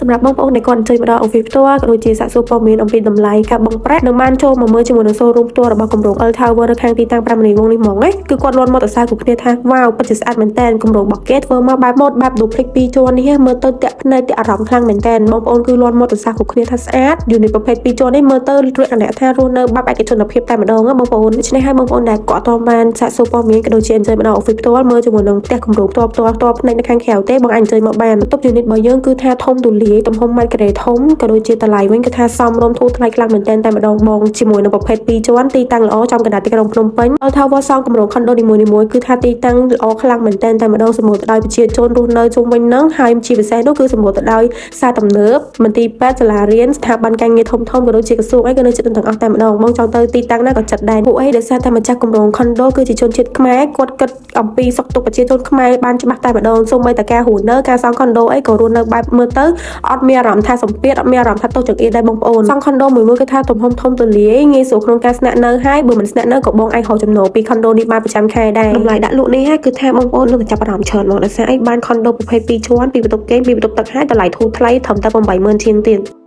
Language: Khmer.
សម្រាប់បងប្អូនដែលគាត់អញ្ជើញមកដល់ office ផ្ទាល់ក៏ដូចជាសាកសួរព័ត៌មានអំពីតម្លៃការបង់ប្រាក់និងបានចូលមកមើលជាមួយនឹង showroom ផ្ទាល់របស់គម្រោង L Tower នៅខាងទីតាំង5មនីវងនេះហ្មងណាគឺគាត់លាន់មកទៅសើគ្រប់គ្នាថាវ៉ាវពិតជាស្អាតមែនតើគម្រោងរបស់គេធ្វើមកបែបម៉ូដបែប duplex ពីរជាន់នេះមើលទៅតាក់ភ្នែកតាក់អារម្មណ៍ខ្លាំងមែនតើបងប្អូនគឺលាន់មកទៅសើគ្រប់គ្នាថាស្អាត unit ប្រភេទពីរជាន់នេះមើលទៅលក្ខណៈថារស់នៅបែបឯកជនភាពតែម្ដងណាបងប្អូនដូច្នេះហើយបងប្អូនដែលគាត់អត់បានសាកសួរព័ត៌មានក៏ដូចជាអញ្ជើញមកដល់ office ផ្ទាល់មើលជាមួយនឹងផ្ទះគម្រោងផ្ទាល់ផ្ទាល់ផ្ទាល់ភ្នែកនៅខាងក្រៅទេបងអាចអញ្ជើញមកបានបន្ទប់ unit របស់យើងគឺថាធំទូលាយទំហំម៉ែត្រការ៉េធំក៏ដូចជាតម្លៃវិញគឺថាសមរម្យធូរថ្លៃខ្លាំងមែនទែនតែម្ដងបងជាមួយនឹងប្រភេទពីរជាន់ទីតាំងល្អចំកណ្ដាលទីក្រុងភ្នំពេញ L Tower សង់គម្រោង condo នីមួយៗគឺថាទីតាំងល្អខ្លាំងមែនទែនតែម្ដងសម្បូរទៅដោយប្រជាជនរស់នៅជុំវិញហ្នឹងហើយជាពិសេសនោះគឺសម្បូរទៅដោយផ្សារទំនើបមន្ទីរពេទ្យសាលារៀនស្ថាប័នការងារធំៗក៏ដូចជាក្រសួងអីក៏នៅជិតទាំងអស់តែម្ដងបងចង់ទៅទីតាំងណាក៏ចិត្តដែរពួកអីដោយសារតែម្ចាស់គម្រោង condo គឺជាជនជាតិខ្មែរគាត់គិតអំពីសុខទុក្ខប្រជាជនខ្មែរបានច្បាស់តែម្ដងសូម្បីតែការរស់នៅការសង់ condo អីក៏រស់នៅបែបមើលទៅអត់មានអារម្មណ៍ថាសម្ពាធអត់មានអារម្មណ៍ថាតូចចង្អៀតដែរបងប្អូនសង់ condo មួយមួយគឺថាទំហំធំទូលាយងាយស្រួលក្នុងការស្នាក់នៅហើយបើមិនស្នាក់នៅក៏បងអាចរកចំណូលពី condo នេះបានប្រចាំខែដែរតម្លៃដាក់លក់នេះគឺថាបងប្អូននឹងចាប់អារម្មណ៍ច្រើនមកដោយសារអីបាន condo ប្រភេទ2ជាន់ពីបន្ទប់គេងពីបន្ទប់ទឹកហើយតម្លៃធូរថ្លៃត្រឹមតែ80000ជាងទៀត។